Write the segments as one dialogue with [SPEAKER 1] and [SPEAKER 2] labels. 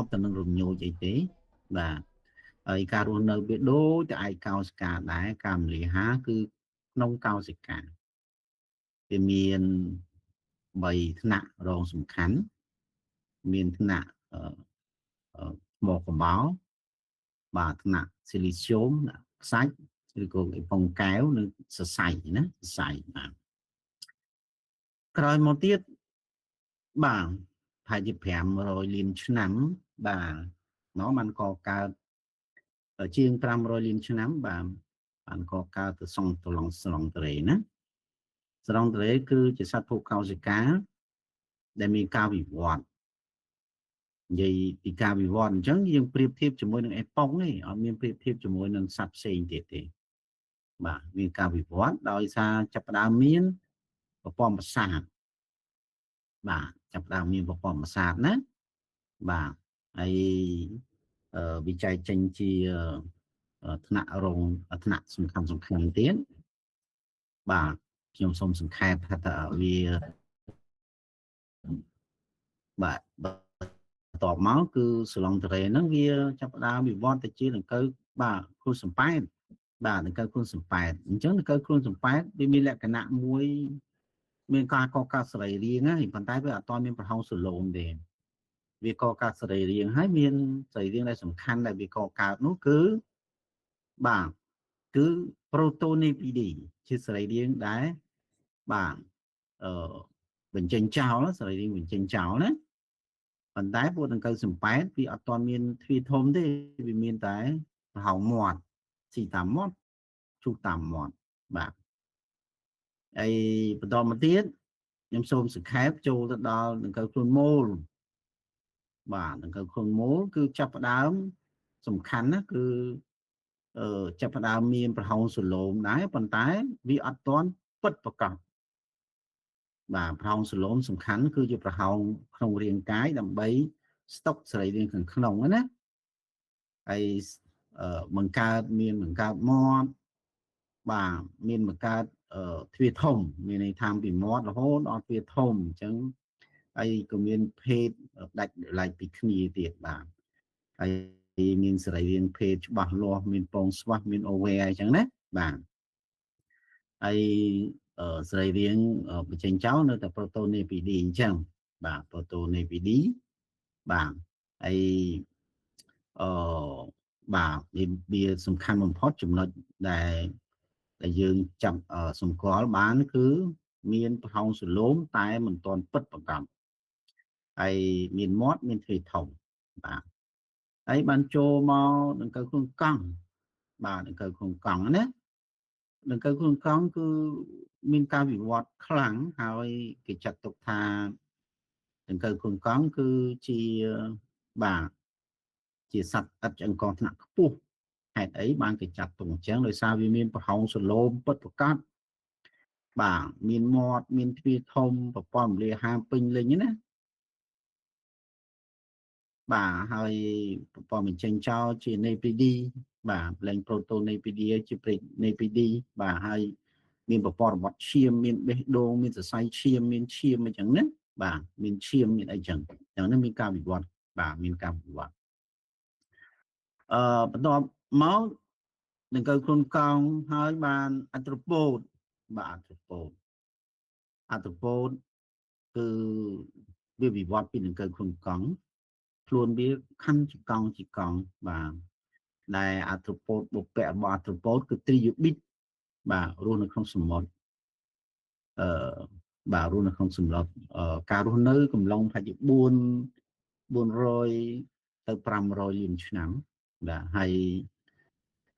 [SPEAKER 1] បទៅនឹងរញោចអីទេបាទហើយការរស់នៅវាដូចតែឯកោសិកាដែរការមលាហាគឺក្នុងកោសិកាវាមាន3ថ្នាក់រងសំខាន់មានថ្នាក់ថ្មកបោបាទថ្នាក់ស៊ីលីស្យូមខ្សាច់ឬក៏អេប៉ុងកែវនិងសរសៃណាសរសៃបាទក្រោយមកទៀតបាទប្រហែលជា500លានឆ្នាំបាទមកបានកកើតជាង500លានឆ្នាំបាទបានកកើតទៅសង់តឡងស្រង់តរេណាស្រង់តរេគឺជាសត្វភកោសិកាដែលមានការវិវត្តនិយាយពីការវិវត្តអញ្ចឹងយើងប្រៀបធៀបជាមួយនឹងអេប៉ុងទេអត់មានប្រៀបធៀបជាមួយនឹងសត្វផ្សេងទៀតទេបាទមានការវិវត្តដោយសារចាប់ផ្ដើមមានប្រព័ន្ធប្រសាទបាទចាប់ផ្ដើមមានប្រព័ន្ធប្រសាទណាបាទហើយវិច័យចេញជាថ្នាក់រងថ្នាក់សំខាន់សំខាន់ទៀតបាទខ្ញុំសូមសង្ខេបថាតើវាបាទបន្ទាប់មកគឺសឡុងតរេហ្នឹងវាចាប់ផ្ដើមវិវត្តទៅជាដង្កូវបាទខ្លួនសំប៉ែតបាទដង្កូវខ្លួនសំប៉ែតអញ្ចឹងដង្កូវខ្លួនសំប៉ែតវាមានលក្ខណៈមួយមានការកកើតសរីរាង្គហើយប៉ុន្តែវាអត់ទាន់មានប្រហោងសឡូមទេវាកកើតសរីរាង្គហើយមានសរីរាង្គដែលសំខាន់ដែលវាកកើតនោះគឺបាទគឺប្រូតូនីពីឌីជាសរីរាង្គដែលបាទអឺបញ្ចេញចោលសរីរាង្គបញ្ចេញចោលណាប៉ុន្តែពួកដង្កូវសំប៉ែតវាអត់ទាន់មានទ្វារធំទេវាមានតែប្រហោងមាត់ស៊ីតាមមាត់ជុះតាមមាត់បាទហើយបន្តមកទៀតខ្ញុំសូមសង្ខេបចូលទៅដល់ដង្កូវខ្លួនមូលបាទដង្កូវខ្លួនមូលគឺចាប់ផ្ដើមសំខាន់ណាគឺចាប់ផ្ដើមមានប្រហោងសឡូមដែរប៉ុន្តែវាអត់ទាន់ពិតប្រាកដបាទប្រហោងសឡូមសំខាន់គឺជាប្រហោងក្នុងរាងកាយដើម្បីស្តុកសរីរាង្គខាងក្នុងណាហើយបង្កើតមានបង្កើតមាត់បាទមានបង្កើតទ្វារធំមានន័យថាពីមាត់រហូតដល់ទ្វារធំអញ្ចឹងហើយក៏មានភេទដាច់ឡែកពីគ្នាទៀតបាទហើយមានសរីរាង្គភេទច្បាស់លាស់មានពងស្វាស់មានអូវែអញ្ចឹងណាបាទហើយសរីរាង្គបញ្ចេញចោលនៅតែប្រូតូនេពីឌីអញ្ចឹងបាទប្រូតូនេពីឌីបាទហើយអឺបាទវាសំខាន់បំផុតចំណុចដែលយើងចាប់សម្គាល់បានគឺមានប្រហោងសឡូមតែមិនទាន់ពិតប្រាកដហើយមានមាត់មានទ្វារធំបាទហើយបានចូលមកដង្កូវខ្លួនកង់បាទដង្កូវខ្លួនកង់ណាដង្កូវខ្លួនកង់គឺមានការវិវត្តខ្លាំងហើយគេចាត់ទុកថាដង្កូវខ្លួនកង់គឺជាបាទជាសត្វឥតឆ្អឹងកងថ្នាក់ខ្ពស់ហេតុអីបានគេចាត់ទុកអញ្ចឹងដោយសារវាមានប្រហោងសឡូមពិតប្រាកដបាទមានមាត់មានទ្វារធំប្រព័ន្ធមលាហាពេញលេញណាបាទហើយប្រព័ន្ធបញ្ចេញចោលជា NAPD បាទលែងប្រូតូន NAPD ជា NAPD បាទហើយមានប្រព័ន្ធរបត់ឈាមមានបេះដូងមានសរសៃឈាមមានឈាមអញ្ចឹងណាបាទមានឈាមមានអីចឹងអញ្ចឹងមានការវិវត្តបាទមានការវិវត្តបន្ទាប់មកដង្កូវខ្លួនកង់ហើយបានអត្រូពូតបាទអត្រូពូតអត្រូពូតគឺវាវិវត្តពីដង្កូវខ្លួនកង់ខ្លួនវាខណ្ឌជាកង់ជាកង់បាទដែលអត្រូពូតបុព្វរបស់អត្រូពូតគឺត្រីយប៊ីតបាទរស់នៅក្នុងសមុទ្របាទរស់នៅក្នុងសមុទ្រការរស់នៅកំឡុងប្រហែលជា400ទៅ500លានឆ្នាំបាទហើយ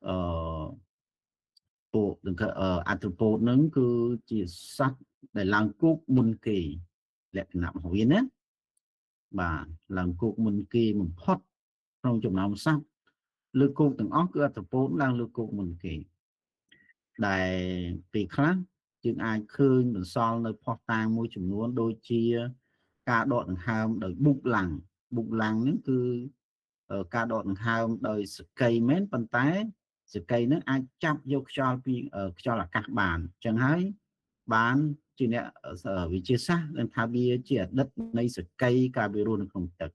[SPEAKER 1] អឺពួកអត្រូពូតហ្នឹងគឺជាសត្វដែលឡើងគោកមុនគេលក្ខណៈរបស់វាណាបាទឡើងគោកមុនគេបំផុតក្នុងចំណោមសត្វលើគោកទាំងអស់គឺអត្រូពូតឡើងលើគោកមុនគេដែលពេលខ្លះយើងអាចឃើញបន្សល់នៅផុសតាងមួយចំនួនដូចជាការដកដង្ហើមដោយបុកឡាំងបុកឡាំងហ្នឹងគឺការដកដង្ហើមដោយសកីមែនប៉ុន្តែសកីហ្នឹងអាចចាប់យកខ្យល់ពីខ្យល់អាកាសបានអញ្ចឹងហើយបានជាអ្នកវិទ្យាសាស្ត្រនឹងថាវាជាអតីតនៃសកីការវារស់នៅក្នុងទឹក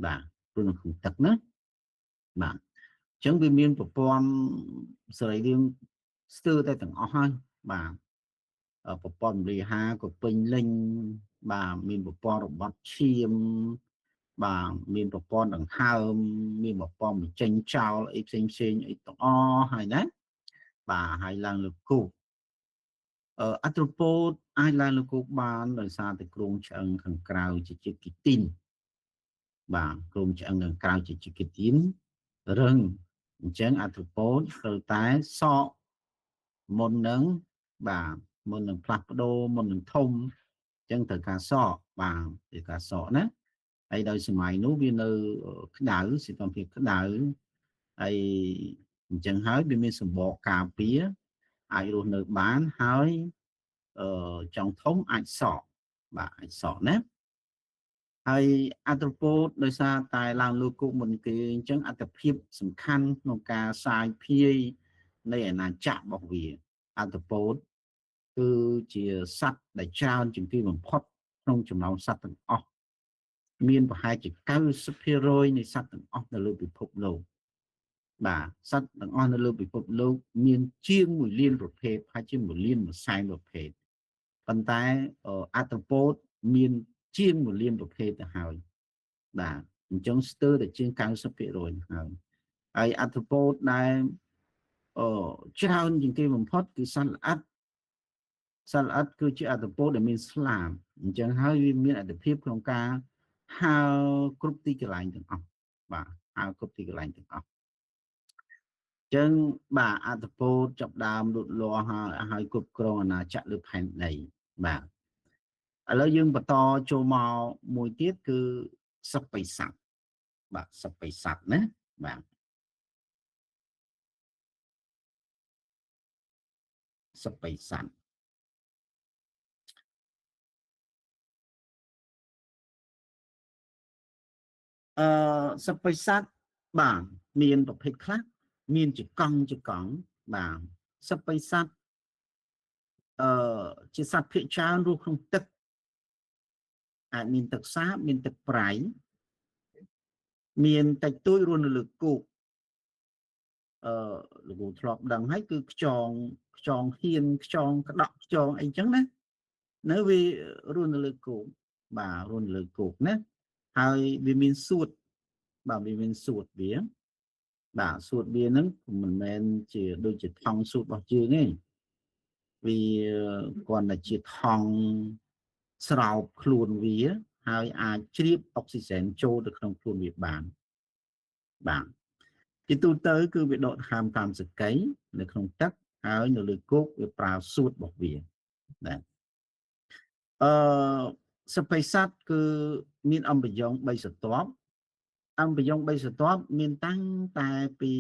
[SPEAKER 1] បាទ រស់នៅក្នុងទឹកណាបាទអញ្ចឹងវាមានប្រព័ន្ធសរីរាង្គស្ទើរតែទាំងអស់ហើយបាទប្រព័ន្ធរំលាយអាហារក៏ពេញលេញបាទមានប្រព័ន្ធរបត់ឈាមបាទមានប្រព័ន្ធដង្ហើមមានប្រព័ន្ធបញ្ចេញចោលអីផ្សេងផ្សេងអីទាំងអស់ហើយណាបាទហើយឡើងលើគោកអដ្រូប៉ូតអាចឡើងលើគោកបានដោយសារតែគ្រោងឆ្អឹងខាងក្រៅជាជាតិគីទីនបាទគ្រោងឆ្អឹងខាងក្រៅជាជាតិគីទីនរឹងអញ្ចឹងអដ្រូប៉ូតត្រូវតែសក់មុននឹងបាទមុននឹងផ្លាស់ប្ដូរមុននឹងធំអញ្ចឹងត្រូវការសក់បាទត្រូវការសក់ណាហើយដោយសម័យនោះវានៅក្តៅសីតុណ្ហភាពក្តៅហើយអញ្ចឹងហើយវាមានសម្បកការពារអាចរស់នៅបានហើយចង់ធំអាចសក់បាទអាចសក់ណាហើយអដ្រូប៉ូតដោយសារតែឡើងលើគោកមុនគេអញ្ចឹងអត្ថភាពសំខាន់ក្នុងការសាយភាយនៃអាណាចក្ររបស់វាអដ្រូប៉ូតគឺជាសត្វដែលច្រើនជាងគេបំផុតក្នុងចំណោមសត្វទាំងអស់មានប្រហែលជា 90% នៃសត្វទាំងអស់នៅលើពិភពលោកបាទសត្វទាំងអស់នៅលើពិភពលោកមានជាង1លានប្រភេទហើយជាង1លាន1សែនប្រភេទប៉ុន្តែអដ្រូប៉ូតមានជាង1លានប្រភេទទៅហើយបាទអញ្ចឹងស្ទើរតែជាង 90% ហើយហើយអដ្រូប៉ូតដែលច្រើនជាងគេបំផុតគឺសត្វល្អិតសត្វល្អិតគឺជាអដ្រូប៉ូតដែលមានស្លាបអញ្ចឹងហើយវាមានអត្ថភាពក្នុងការហើរគ្រប់ទីកន្លែងទាំងអស់បាទហើរគ្រប់ទីកន្លែងទាំងអស់ចឹងបាទអដ្រូប៉ូតចាប់ដើមលូតលាស់ហើយគ្រប់គ្រងអាណាចក្រលើផែនដីបាទឥឡូវយើងបន្តចូលមកមួយទៀតគឺសត្វបិស័តបាទសត្វបិស័តណាបាទសត្វបិស័តសត្វបិស័តបាទមានប្រភេទខ្លះមានជាកង់ជាកង់បាទសត្វបិស័តជាសត្វភាគច្រើនរស់ក្នុងទឹកអាចមានទឹកសាបមានទឹកប្រៃមានតិចតួចរស់នៅលើគោកលោកគ្រូធ្លាប់ដឹងហើយគឺខ្យងខ្យងហៀនខ្យងក្តក់ខ្យងអីចឹងណានៅវារស់នៅលើគោកបាទរស់នៅលើគោកណាហើយវាមានសួតបាទវាមានសួតវាបាទសួតវាហ្នឹងមិនមែនជាដូចជាថង់សួតរបស់យើងទេវាគ្រាន់តែជាថង់ស្រោបខ្លួនវាហើយអាចជ្រាបអុកស៊ីសែនចូលទៅក្នុងខ្លួនវាបានបាទជាទូទៅគឺវាដកដង្ហើមតាមសកីនៅក្នុងទឹកហើយនៅលើគោកវាប្រើសួតរបស់វាណាសត្វបិស័តគឺមានអំបយង3ស្រទាប់អំបយង3ស្រទាប់មានតាំងតែពី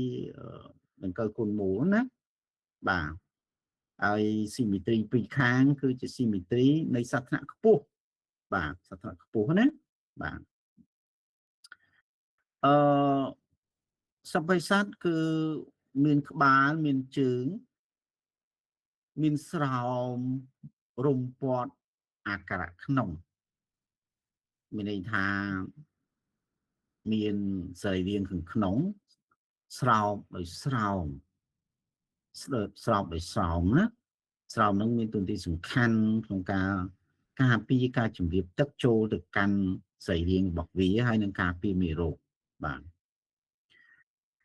[SPEAKER 1] ដង្កូវគុណមូលណាបាទហើយស៊ីមីទ្រីពីរខាងគឺជាស៊ីមីទ្រីនៃសត្វថ្នាក់ខ្ពស់បាទសត្វថ្នាក់ខ្ពស់ណាបាទសត្វបិស័តគឺមានក្បាលមានជើងមានស្រោមរុំព័ទ្ធអាការៈក្នុងមានន័យថាមានសរីរាង្គខាងក្នុងស្រោបដោយស្រោមស្រោបដោយស្រោមណាស្រោមនឹងមានតួនាទីសំខាន់ក្នុងការការពារការជំរាបទឹកចូលទៅកាន់សរីរាង្គរបស់វាហើយនឹងការពារមេរោគបាទ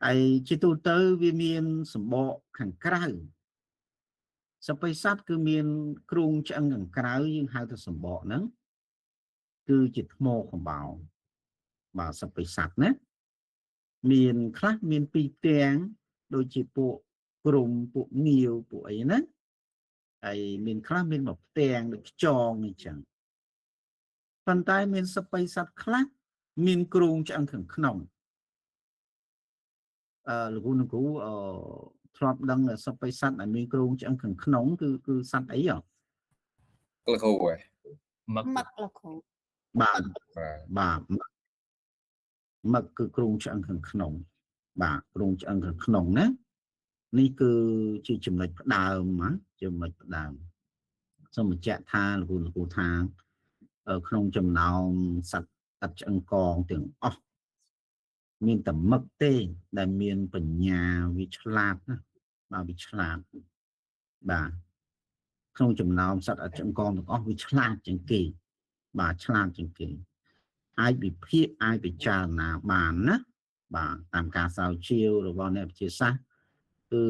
[SPEAKER 1] ហើយជាទូទៅវាមានសម្បកខាងក្រៅសត្វបិស័តគឺមានគ្រោងឆ្អឹងខាងក្រៅយើងហៅថាសម្បកហ្នឹងគឺជាថ្មកំបោរបាទសត្វបិស័តណាមានខ្លះមានពីរផ្ទាំងដូចជាពួកក្រុមពួកងាវពួកអីណាហើយមានខ្លះមានមួយផ្ទាំងដូចខ្យងអីចឹងប៉ុន្តែមានសត្វបិស័តខ្លះមានគ្រោងឆ្អឹងខាងក្នុងលោកគ្រូលោកគ្រូធ្លាប់ដឹងសត្វបិស័តដែលមានគ្រោងឆ្អឹងខាងក្នុងគឺសត្វអីហ៎
[SPEAKER 2] លោកគ្រូ
[SPEAKER 3] មឹក
[SPEAKER 4] មឹកលោកគ្រូ
[SPEAKER 1] បាទបាទមឹកគឺគ្រោងឆ្អឹងខាងក្នុងបាទគ្រោងឆ្អឹងខាងក្នុងណានេះគឺជាចំណុចផ្ដើមណាចំណុចផ្ដើមសូមបញ្ជាក់ថាលោកគ្រូលោកគ្រូថាក្នុងចំណោមសត្វអត់ឆ្អឹងកងទាំងអស់ មានតែមឹកទេដែលមានបញ្ញា វាឆ្លាតណា បាទ វាឆ្លាត បាទ ក្នុងចំណោមសត្វអចង្កមទាំងអស់ វាឆ្លាតជាងគេ បាទ ឆ្លាតជាងគេ អាចវិភាគ អាចពិចារណាបានណា បាទ តាមការស្រាវជ្រាវរបស់អ្នកវិទ្យាសាស្ត្រ គឺ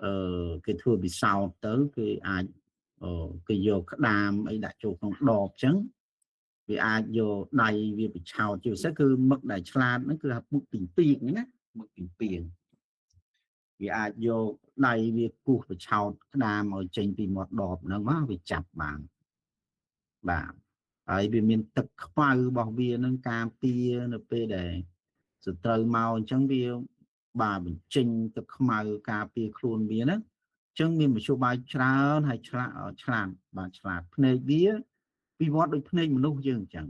[SPEAKER 1] អឺគេធ្វើពិសោធន៍ទៅ គេអាចគេយកក្តាមអីដាក់ចូលក្នុងដប អញ្ចឹងវាអាចយកដៃវាបញ្ឆោត ជាពិសេសគឺមឹកដែលឆ្លាតហ្នឹង គឺថាមឹកពីងពីងណា មឹកពីងពីង វាអាចយកដៃវាគោះបញ្ឆោតក្តាមឲ្យចេញពីមាត់ដបហ្នឹងមក វាចាប់បាន បាទ ហើយវាមានទឹកខ្មៅរបស់វានឹងការពារនៅពេលដែលសត្រូវមក អញ្ចឹងវា បាទ បញ្ចេញទឹកខ្មៅការពារខ្លួនវាណា អញ្ចឹងមានមធ្យោបាយច្រើន ហើយឆ្លាត ឆ្លាត បាទ ឆ្លាត ភ្នែកវាវិវត្តដូចភ្នែកមនុស្សយើងអញ្ចឹង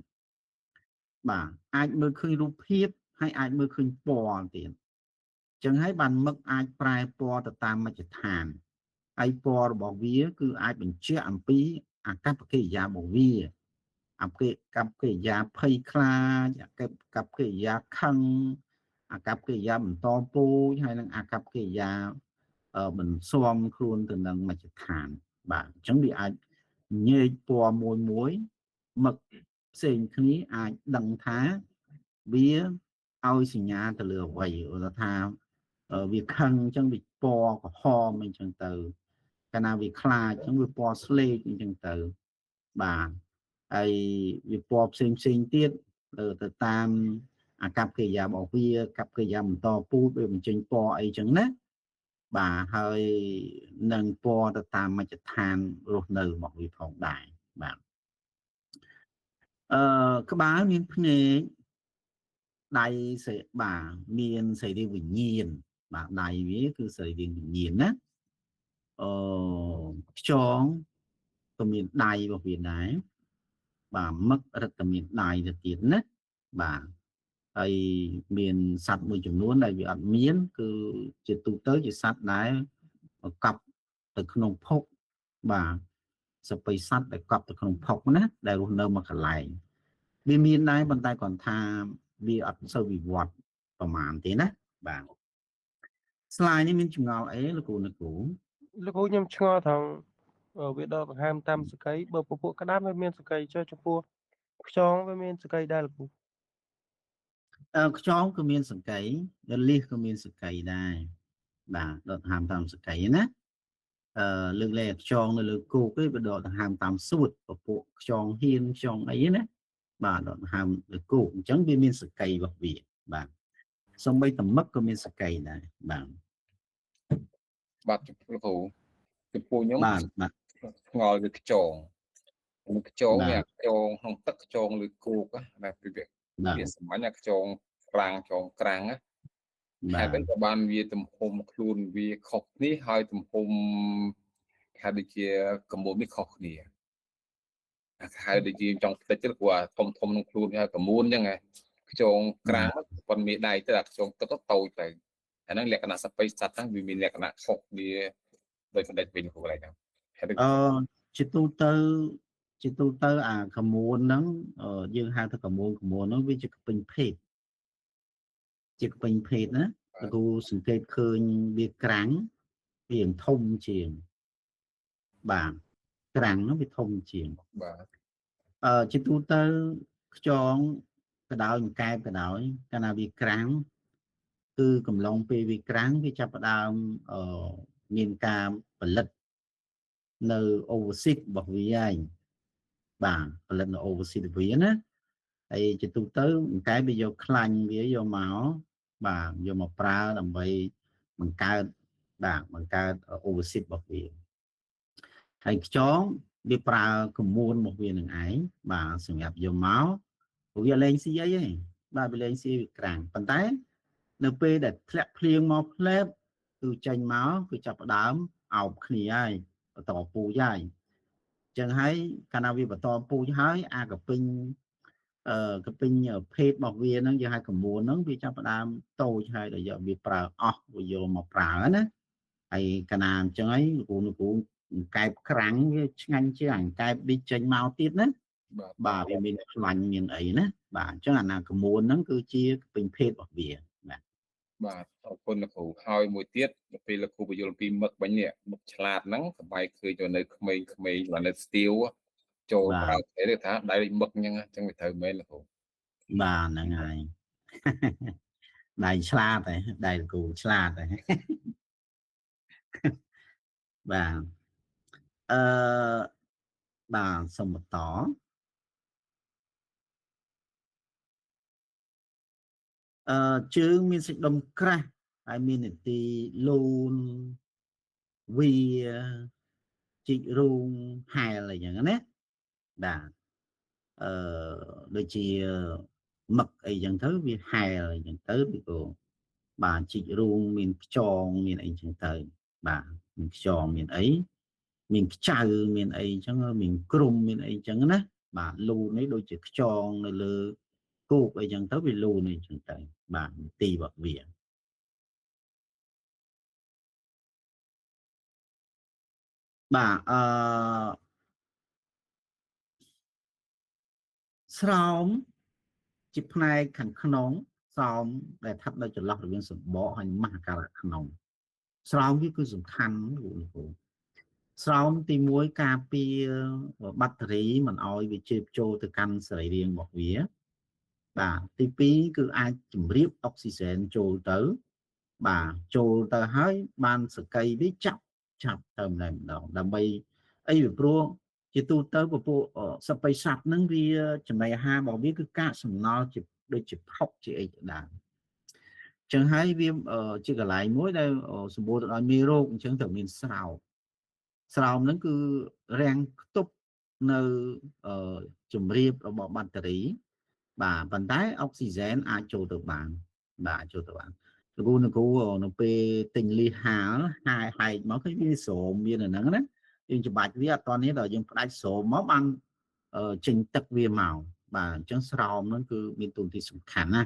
[SPEAKER 1] បាទ អាចមើលឃើញរូបភាព ហើយអាចមើលឃើញពណ៌ទៀត អញ្ចឹងហើយបានមឹកអាចប្រែពណ៌ទៅតាមមជ្ឈដ្ឋាន ហើយពណ៌របស់វាគឺអាចបញ្ជាក់អំពីអាកប្បកិរិយារបស់វា អកិកប្បកិរិយាភ័យខ្លាច អកិកប្បកិរិយាខឹង អាកប្បកិរិយាបន្តពូជ ហើយនិងអាកប្បកិរិយាបន្ស៊ាំខ្លួនទៅនឹងមជ្ឈដ្ឋាន បាទ អញ្ចឹងវាអាចញែកពណ៌មួយមួយមឹកផ្សេងគ្នា អាចដឹងថាវាឲ្យសញ្ញាទៅលើអ្វី ឧទាហរណ៍ថាវាខឹង អញ្ចឹងវាពណ៌ក្រហមអញ្ចឹងទៅ កាលណាវាខ្លាច អញ្ចឹងវាពណ៌ស្លេកអញ្ចឹងទៅ បាទ ហើយវាពណ៌ផ្សេងផ្សេងទៀតទៅតាមអាកប្បកិរិយារបស់វា កប្បកិរិយាបន្តពូជ វាបញ្ចេញពណ៌អីចឹងណា បាទ ហើយនឹងពណ៌ទៅតាមមជ្ឈដ្ឋានរស់នៅរបស់វាផងដែរ បាទ អឺក្បាលមានភ្នែក ដៃសេ បាទ មានសរីរាង្គវិញ្ញាណ បាទ ដៃវាគឺសរីរាង្គវិញ្ញាណណា អឺខ្យងក៏មានដៃរបស់វាដែរ បាទ មឹករឹតតែមានដៃទៅទៀតណា បាទ ហើយមានសត្វមួយចំនួនដែលវាអត់មាន គឺជាទូទៅជាសត្វដែលកប់ទៅក្នុងភក់ បាទ សពៃសត្វដែលកប់ទៅក្នុងភក់ណា ដែលរស់នៅមួយកន្លែង វាមានដែរ ប៉ុន្តែគ្រាន់ថាវាអត់សូវវិវត្តប្រហែលទេណា បាទ ស្លាយនេះមានចម្ងល់អីលោកគ្រូ? លោកគ្រូ
[SPEAKER 3] លោកគ្រូ ខ្ញុំឆ្ងល់ថងវាដកដង្ហើមតាមសកី បើពពួកក្តាមវាមានសកី ចុះចំពោះខ្យងវាមានសកីដែរលោកគ្រូ?
[SPEAKER 1] អឺខ្យងក៏មានសង្កី លៀសក៏មានសង្កីដែរ បាទ ដកដង្ហើមតាមសង្កីណា អឺលើកលែងខ្យងនៅលើគោកទេ វាដកដង្ហើមតាមសួត ពពួកខ្យងហ៊ាន ខ្យងអីណា បាទ ដកដង្ហើមលើគោក អញ្ចឹងវាមានសង្កីរបស់វា បាទ សូម្បីតែមឹកក៏មានសង្កីដែរ បាទ
[SPEAKER 2] បាទ លោកគ្រូ ចំពោះខ្ញុំ
[SPEAKER 1] បាទ បាទ
[SPEAKER 2] ឆ្ងល់វាខ្យង ខ្យងវាខ្យងក្នុងទឹក ខ្យងលើគោកណា វាសាមញ្ញ ខ្យងក្រាំង ខ្យងក្រាំងណា ហេតុអីក៏បានវាទំហំខ្លួនវាខុសគ្នា ហើយទំហំហៅដូចជាកម្ពស់នេះខុសគ្នា ហៅដូចជាចង់ផ្តិចទៅ ព្រោះធំធំក្នុងខ្លួនគេហៅកមួនអញ្ចឹងហ៎ ខ្យងក្រាំងប៉ុនមេដៃទៅ អាខ្យងទឹកទៅតូចទៅ អាហ្នឹងលក្ខណៈសပိសត្វហ្នឹងវាមានលក្ខណៈខុសគ្នាដោយបណ្ឌិតវិញគ្រូកន្លែងហ្នឹងហេតុ
[SPEAKER 1] អឺជាទូទៅ ជាទូទៅអាកមួនហ្នឹង យើងហៅថាកមួន កមួនហ្នឹងវាជាក្ពេញភេទ ជាក្ពេញភេទណា លោកគ្រូសង្កេតឃើញវាក្រាំងវាធំជាង បាទ ក្រាំងហ្នឹងវាធំជាង
[SPEAKER 2] បាទ
[SPEAKER 1] អឺជាទូទៅខ្យងក៏ដោយ កែបក៏ដោយ កាលណាវាក្រាំង គឺកំឡុងពេលវាក្រាំង វាចាប់ផ្ដើមអឺមានការផលិតនៅ oocyte របស់វាហើយ បាទ ផលិតនៅ oocyte វាណា ហើយជាទូទៅកែបវាយកខ្លាញ់វាយកមក បាទ យកមកប្រើដើម្បីបង្កើត បាទ បង្កើត oocyte របស់វា ហើយខ្យងវាប្រើក្មួនរបស់វានឹងឯង បាទ សម្រាប់យកមក វាលែងស៊ីអីទេ បាទ វាលែងស៊ី វាក្រាំង ប៉ុន្តែនៅពេលដែលធ្លាក់ភ្លៀងមកផ្លែប គឺចេញមក គឺចាប់ផ្ដើមអោបគ្នាហើយ បន្តពូជហើយ ចឹងហើយកាលណាវាបន្តពូជហើយ អាកពេញ អឺកពេញភេទរបស់វាហ្នឹង យើងហៅក្មួនហ្នឹង វាចាប់ផ្ដើមតូចហើយ ដល់យកវាប្រើអស់ វាយកមកប្រើណា ហើយកាលណាអញ្ចឹងហើយ លោកគ្រូ លោកគ្រូ កែបក្រាំងវាឆ្ងាញ់ជាងអាកែបវាចេញមកទៀតណា
[SPEAKER 2] បាទ
[SPEAKER 1] បាទវាមានខ្លាញ់មានអីណាបាទអញ្ចឹងអាណាកមួនហ្នឹងគឺជាពេញភេទរបស់វាបាទ
[SPEAKER 2] បាទអរគុណលោកគ្រូហើយមួយទៀតដល់ពេលលោកគ្រូបញ្យល់ពីមឹកបាញ់នេះមឹកឆ្លាតហ្នឹងសប្បាយឃើញទៅនៅក្មេងៗបាទនៅស្ទាវចូលប្រើគេថាដៃដូចមឹកអញ្ចឹងអញ្ចឹងវាត្រូវមែនលោកគ្រូ
[SPEAKER 1] បាទហ្នឹងហើយដៃឆ្លាតហើយដៃលោកគ្រូឆ្លាតហើយបាទអឺបាទសូមបន្តអឺជើងមានសាច់ដុំក្រាស់ហើយមាននីតិលូនវាជីករូងហែលអីចឹងណាបាទអឺដូចជាមឹកអីចឹងទៅវាហែលអីចឹងទៅពីព្រោះបាទជីករូងមានខ្យងមានអីចឹងទៅបាទមានខ្យងមានអីមានខ្ចៅមានអីចឹងមានក្រុមមានអីចឹងណាបាទលូននេះដូចជាខ្យងនៅលើគោកអីចឹងទៅវាលូនអីចឹងទៅបាទទីរបស់វាបាទអឺស្រោមជាផ្នែកខាងក្នុងស្រោមដែលស្ថិតនៅចន្លោះរវាងសម្បកហើយមហាការៈក្នុងស្រោមវាគឺសំខាន់លោកគ្រូស្រោមទី1ការពារបាក់តេរីមិនឲ្យវាជេបចូលទៅកាន់សរីរាង្គរបស់វាបាទទី2គឺអាចជំរាបអុកស៊ីសែនចូលទៅបាទចូលទៅហើយបានសកីវាចាប់ចាប់ទៅម្ដងម្ដងដើម្បីអីវាព្រោះជាទូទៅពពួកសបិស័ព្ទហ្នឹងវាចំណីអាហាររបស់វាគឺកាកសំណល់ជាដូចជាផុកជាអីទៅដើមចឹងហើយវាជាកន្លែងមួយដែលសម្បូរទៅដោយមេរោគអញ្ចឹងត្រូវមានស្រោមស្រោមហ្នឹងគឺរាំងខ្ទប់នៅជំរាបរបស់បាក់តេរីបាទប៉ុន្តែអុកស៊ីសែនអាចចូលទៅបានបាទចូលទៅបានលោកគ្រូលោកគ្រូនៅពេលទិញលីហាលហាយហែកមកឃើញវាស្រោមមានអាហ្នឹងណាយើងច្បាច់វាអត់តនេះដល់យើងផ្ដាច់ស្រោមមកបានចេញទឹកវាមកបាទអញ្ចឹងស្រោមហ្នឹងគឺមានតួនាទីសំខាន់ណា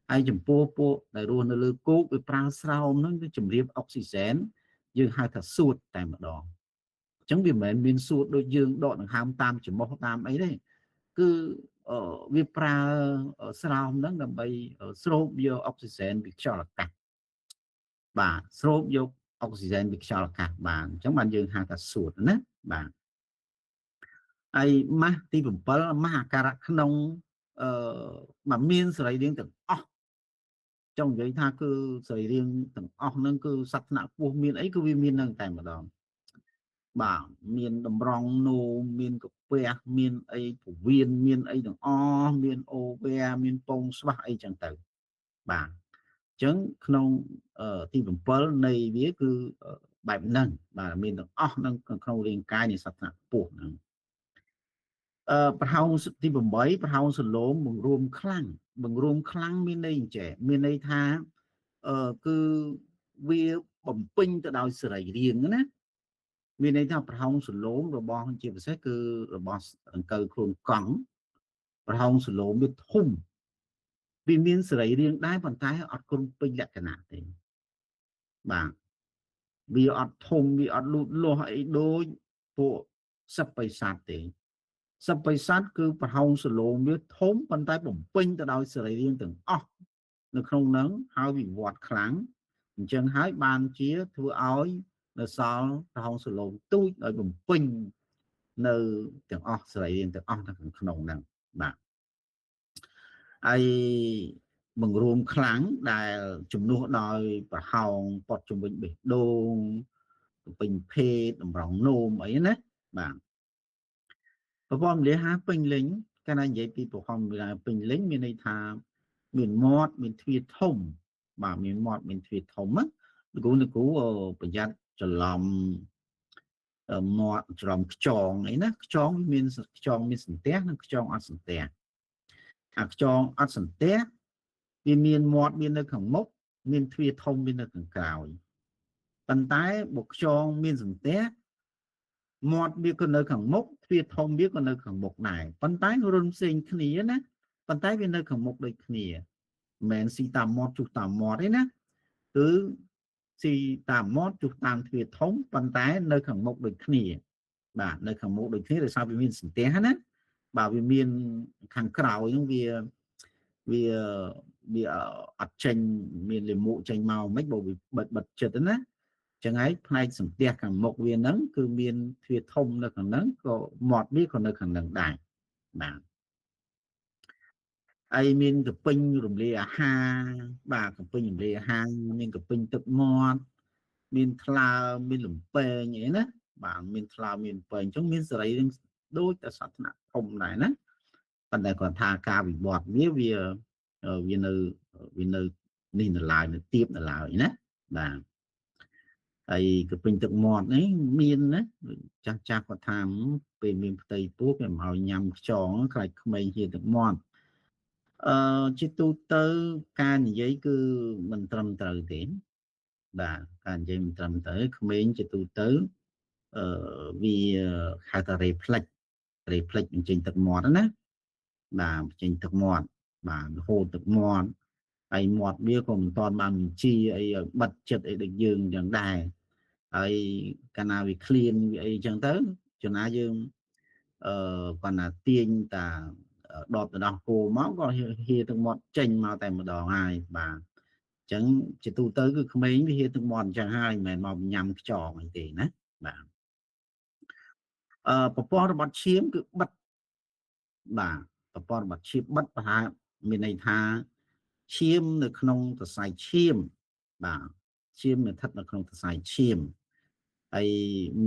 [SPEAKER 1] ហើយចំពោះពួកដែលរស់នៅលើគោកវាប្រើស្រោមហ្នឹងគឺជំរាបអុកស៊ីសែនយើងហៅថាសួតតែម្ដងអញ្ចឹងវាមិនមែនមានសួតដូចយើងដកដង្ហើមតាមច្រមុះតាមអីទេគឺវាប្រើស្រោមហ្នឹងដើម្បីស្រូបយកអុកស៊ីសែនពីខ្យល់អាកាសបាទស្រូបយកអុកស៊ីសែនពីខ្យល់អាកាសបានអញ្ចឹងបានយើងហៅថាសួតណាបាទហើយម៉ាស់ទី7ម៉ាស់អាការៈក្នុងអឺបាទមានសរីរាង្គទាំងអស់ចង់និយាយថាគឺសរីរាង្គទាំងអស់ហ្នឹងគឺសត្វថ្នាក់ពោះមានអីគឺវាមាននឹងតែម្ដងបាទមានតម្រង់នោមមានកាពះមានអីពវៀនមានអីទាំងអស់មានអូវែមានពងស្វាស់អីចឹងទៅបាទអញ្ចឹងក្នុងទី7នៃវាគឺបែបហ្នឹងបាទមានទាំងអស់នឹងក្នុងរាងកាយនៃសត្វថ្នាក់ពោះហ្នឹងប្រហោងទី8ប្រហោងសលោមបង្រួមខ្លាំងបង្រួមខ្លាំងមានន័យអញ្ចេះមានន័យថាគឺវាបំពេញទៅដោយសរីរាង្គណាមានន័យថាប្រហោងសលោមរបស់ជាពិសេសគឺរបស់ដង្កូវខ្លួនកង់ប្រហោងសលោមវាធំវាមានសរីរាង្គដែរប៉ុន្តែអត់គ្រប់ពេញលក្ខណៈទេបាទវាអត់ធំវាអត់លូតលាស់អីដូចពួកសត្វបិសាចទេសត្វបិសាចគឺប្រហោងសលោមវាធំប៉ុន្តែបំពេញទៅដោយសរីរាង្គទាំងអស់នៅក្នុងហ្នឹងហើយវិវត្តខ្លាំងអញ្ចឹងហើយបានជាធ្វើឲ្យនៅសល់ប្រហោងសលោមទូចដោយបំពេញនៅទាំងអស់សរីរាង្គទាំងអស់នៅក្នុងហ្នឹងបាទហើយបង្រួមខ្លាំងដែលជំនួសដោយប្រហោងពត់ជំវិញបេះដូងពេញភេទតម្រង់នោមអីណាបាទប្រព័ន្ធមលាហាពេញលេញកាលណានិយាយពីប្រព័ន្ធមលាពេញលេញមានន័យថាមានមាត់មានទ្វារធំបាទមានមាត់មានទ្វារធំណាលោកគ្រូលោកគ្រូប្រយ័ត្នច្រឡំមាត់ច្រឡំខ្យងអីណាខ្យងមានខ្យងមានសន្ទះនិងខ្យងអត់សន្ទះអាខ្យងអត់សន្ទះវាមានមាត់មាននៅខាងមុខមានទ្វារធំមាននៅខាងក្រោយប៉ុន្តែបើខ្យងមានសន្ទះមាត់វាក៏នៅខាងមុខទ្វារធំវាក៏នៅខាងមុខដែរប៉ុន្តែរុនផ្សេងគ្នាណាប៉ុន្តែវានៅខាងមុខដូចគ្នាមិនមែនស៊ីតាមមាត់ជុះតាមមាត់ទេណាគឺស៊ីតាមមាត់ជុះតាមទ្វារធំប៉ុន្តែនៅខាងមុខដូចគ្នាបាទនៅខាងមុខដូចគ្នាដោយសារវាមានសន្ទះណា បាទវាមានខាងក្រោយហ្នឹងវាវាវាអត់ចេញមានលាមកចេញមកមិនបើវាបិទចិត្តណាចឹងហើយផ្នែកសន្ទះខាងមុខវាហ្នឹងគឺមានទ្វារធំនៅខាងហ្នឹងក៏មាត់វាក៏នៅខាងហ្នឹងដែរបាទហើយមានកពេញរំលាយអាហារបាទកពេញរំលាយអាហារមានកពេញទឹកមាត់មានថ្លើមមានលំពែងអីណាបាទមានថ្លើមមានលំពែងអញ្ចឹងមានសរីរាង្គដូចតែសត្វថ្នាក់ធំដែរណាប៉ុន្តែគាត់ថាការវិវត្តវាវាវានៅវានៅនេះនៅឡើយនៅទៀបនៅឡើយណាបាទហើយកពេញទឹកមាត់នេះមានណាចាស់ចាស់គាត់ថាពេលមានផ្ទៃពោះគេមិនឲ្យញ៉ាំខ្យងខ្លាចក្មេងហៀទឹកមាត់ជាទូទៅការនិយាយគឺមិនត្រឹមត្រូវទេបាទការនិយាយមិនត្រឹមត្រូវក្មេងជាទូទៅវាហៅថា reflex reflex បញ្ចេញទឹកមាត់ណាបាទបញ្ចេញទឹកមាត់បាទហូរទឹកមាត់ហើយមាត់វាក៏មិនតាន់បានបញ្ជាអីឲ្យបិទចិត្តអីដូចយើងអញ្ចឹងដែរហើយកាលណាវាឃ្លានវាអីអញ្ចឹងទៅចំណាយើងគាត់ណាទាញតាដបទៅដល់គោមកក៏ហៀទឹកមាត់ចេញមកតែម្ដងហើយបាទអញ្ចឹងជាទូទៅគឺក្មេងវាហៀទឹកមាត់អញ្ចឹងហើយមិនមែនមកញ៉ាំខ្យងអីទេណាបាទប្រព័ន្ធរបត់ឈាមគឺបិទបាទប្រព័ន្ធរបត់ឈាមបិទប្រហែលមានន័យថាឈាមនៅក្នុងសរសៃឈាមបាទឈាមនៅស្ថិតនៅក្នុងសរសៃឈាមហើយ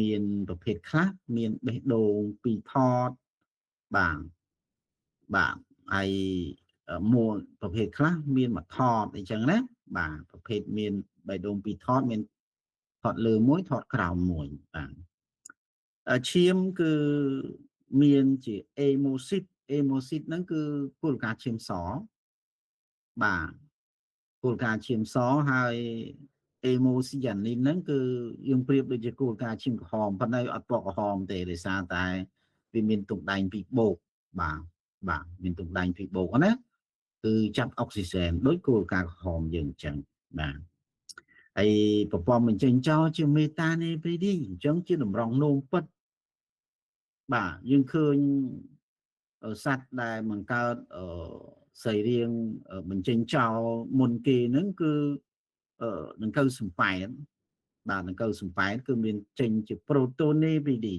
[SPEAKER 1] មានប្រភេទខ្លះមានបេះដូងពីរថតបាទបាទហើយមួលប្រភេទខ្លះមានមួយថតអីចឹងណាបាទប្រភេទមានបេះដូងពីរថតមានថតលើមួយថតក្រោមមួយបាទឈាមគឺមានជាអេម៉ូស៊ីតអេម៉ូស៊ីតហ្នឹងគឺគោលការណ៍ឈាមសបាទគោលការណ៍ឈាមសហើយអេម៉ូស៊ីយ៉ានីនហ្នឹងគឺយើងប្រៀបដូចជាគោលការណ៍ឈាមក្រហមប៉ុន្តែអត់ពណ៌ក្រហមទេដោយសារតែវាមានទង់ដែងពីរបូកបាទបាទមានទង់ដែងពីរបូកណាគឺចាប់អុកស៊ីសែនដូចគោលការណ៍ក្រហមយើងអញ្ចឹងបាទហើយប្រព័ន្ធបញ្ចេញចោលជាមេតានេព្រីឌីអញ្ចឹងជាតម្រងនោមពិតបាទយើងឃើញសត្វដែលបង្កើតសរីរាង្គបញ្ចេញចោលមុនគេហ្នឹងគឺដង្កូវសំប៉ែនបាទដង្កូវសំប៉ែនគឺមានចេញជាប្រូតូនេព្រីឌី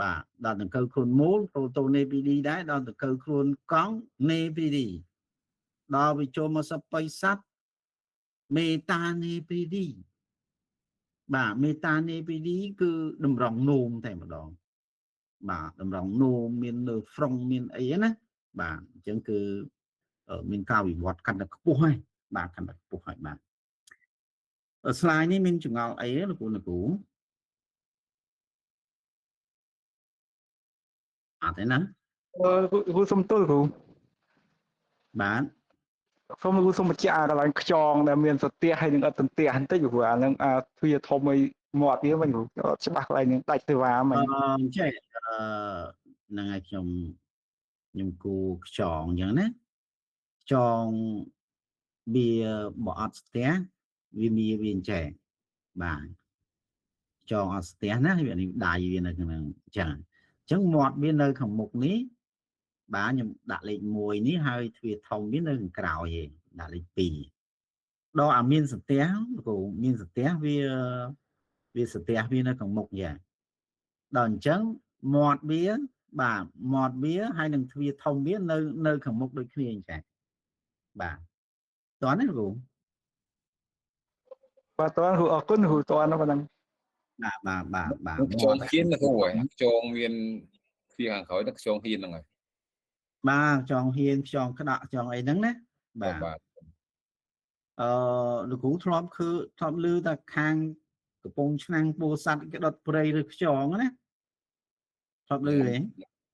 [SPEAKER 1] បាទដល់ដង្កូវខ្លួនមូលប្រូតូនេព្រីឌីដែរដល់ដង្កូវខ្លួនកង់នេព្រីឌីដល់វាចូលមកសបិសត្វមេតានេព្រីឌីបាទមេតានេព្រីឌីគឺតម្រងនោមតែម្ដងបាទតម្រងនោមមាននៅហ្វ្រុងមានអីណាបាទអញ្ចឹងគឺមានការវិវត្តកាន់តែខ្ពស់ហើយបាទកាន់តែខ្ពស់ហើយបាទស្លាយនេះមានចម្ងល់អីលោកគ្រូលោកគ្រូអត់ទេណា
[SPEAKER 4] គ្រូសុំទល់គ្រូ
[SPEAKER 1] បាទ
[SPEAKER 4] សូមគ្រូសុំបញ្ជាក់កន្លែងខ្យងដែលមានសទះហើយនឹងអត់សន្ទះបន្តិចព្រោះអានឹងអាទ្វារធំអីមាត់វាវិញគ្រូអត់ច្បាស់កន្លែងនឹងដាច់សេវាមិញ
[SPEAKER 1] ចេះហ្នឹងហើយខ្ញុំគូខ្យងអញ្ចឹងណាខ្យងវាបើអត់ស្ទះវាមានវាអញ្ចឹងបាទខ្យងអត់ស្ទះណាវានេះដៃវានៅក្នុងអញ្ចឹងអញ្ចឹងមាត់វានៅខាងមុខនេះបាទខ្ញុំដាក់លេខ1នេះហើយទ្វារធំវានៅខាងក្រោយឯងដាក់លេខ2ដល់អាមានសទះគ្រូមានសទះវាសទះវានៅខាងមុខយ៉ាងដល់អញ្ចឹងមាត់វាបាទមាត់វាហើយនឹងទ្វារធំវានៅខាងមុខដូចគ្នាអញ្ចឹងបាទតើណាគ្រូ
[SPEAKER 4] បាទតើគ្រូអរគុណគ្រូតើណាប៉ុណ្ណឹង
[SPEAKER 1] បាទបាទបាទបាទ
[SPEAKER 2] ខ្យងហ៊ានណាគ្រូហើយខ្យងមានទ្វារខាងក្រោយនឹងខ្យងហ៊ានហ្នឹងហើយ
[SPEAKER 1] បាទខ្យងហ៊ានខ្យងក្តាក់ខ្យងអីហ្នឹងណាបាទបាទលោកគ្រូធ្លាប់គឺធ្លាប់ឮថាខាងកំពង់ឆ្នាំងពោធិ៍សាត់គេដុតព្រៃឬខ្យងណាធ្លាប់ឮទេ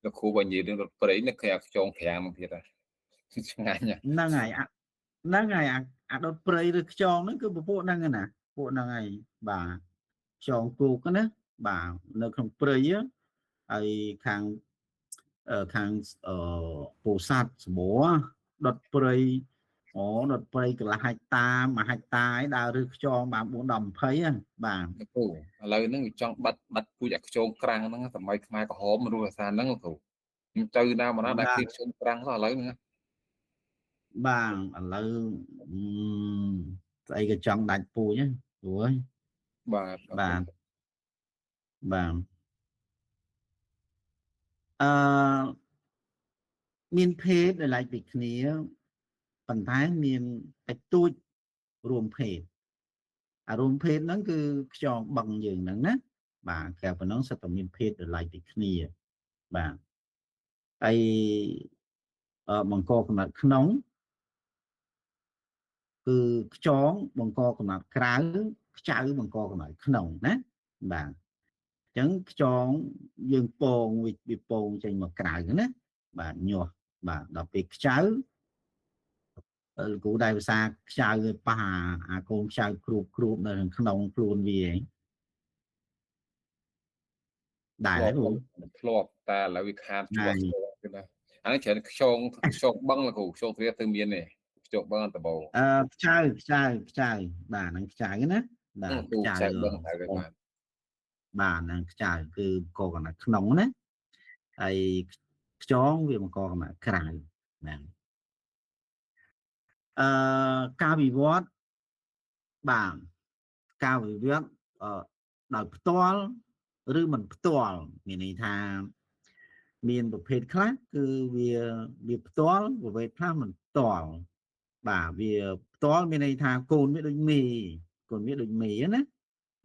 [SPEAKER 2] លោកគ្រូបើនិយាយរឿងដុតព្រៃនឹកឃើញអាខ្យងក្រាំងទៀតឆ្ងាញ់
[SPEAKER 1] ហ្នឹងហើយហ្នឹងហើយអាដុតព្រៃឬខ្យងហ្នឹងគឺពពួកហ្នឹងណាពួកហ្នឹងហើយបាទខ្យងគោកណាបាទនៅក្នុងព្រៃហើយខាងពោធិ៍សាត់សម្បូរដុតព្រៃអូដុតព្រៃកន្លះហិកតាមួយហិកតាឯដើរឬខ្យងបាទ4 10 20ហ្នឹងបាទ
[SPEAKER 2] គ្រូឥឡូវហ្នឹងចង់បាត់ពូជអាខ្យងក្រាំងហ្នឹងសម័យខ្មែរក្រហមរស់អាសាហ្នឹងគ្រូ ទៅណាមកណាដែលឃើញខ្យងប្រាំងសោះឥឡូវហ្នឹង
[SPEAKER 1] បាទឥឡូវស្អីក៏ចង់ដាច់ពូជព្រោះ
[SPEAKER 2] បាទ
[SPEAKER 1] បាទបាទអឺមានភេទដែលឡែកពីគ្នាប៉ុន្តែមានតិចតួចរួមភេទអារួមភេទហ្នឹងគឺខ្យងបឹងយើងហ្នឹងណាបាទក្រៅប៉ុណ្ណឹងសិតតែមានភេទដែលឡែកពីគ្នាបាទហើយបង្កកំណត់ក្នុងគឺខ្យងបង្កកំណត់ក្រៅខ្ចៅបង្កកំណត់ក្នុងណាបាទអញ្ចឹងខ្យងយើងពងវាពងចេញមកក្រៅណាបាទញាស់បាទដល់ពេលខ្ចៅលោកគ្រូដែលភាសាខ្ចៅវាប៉ះអាកូនខ្ចៅគ្រូបនៅក្នុងខ្លួនវាឯងដែរគ្រូ
[SPEAKER 2] ធ្លាប់តែឥឡូវវាខាតជាប់គឺណាអានេះច្រើនខ្យងខ្យងបឹងលោកគ្រូខ្យងទ្វាទៅមានទេខ្យងបឹងដំបូង
[SPEAKER 1] ខ្ចៅខ្ចៅខ្ចៅបាទហ្នឹងខ្ចៅណាបាទ
[SPEAKER 2] ខ្ចៅបឹងហើយបាទ
[SPEAKER 1] បាទហ្នឹងខ្ចៅគឺបង្កកំណត់ក្នុងណាហើយខ្យងវាបង្កកំណត់ក្រៅបាទការវិវត្តបាទការវិវត្តដោយផ្ទាល់ឬមិនផ្ទាល់មានន័យថាមានប្រភេទខ្លះគឺវាផ្ទាល់ប្រភេទខ្លះមិនផ្ទាល់បាទវាផ្ទាល់មានន័យថាកូនវាដូចមេកូនវាដូចមេណា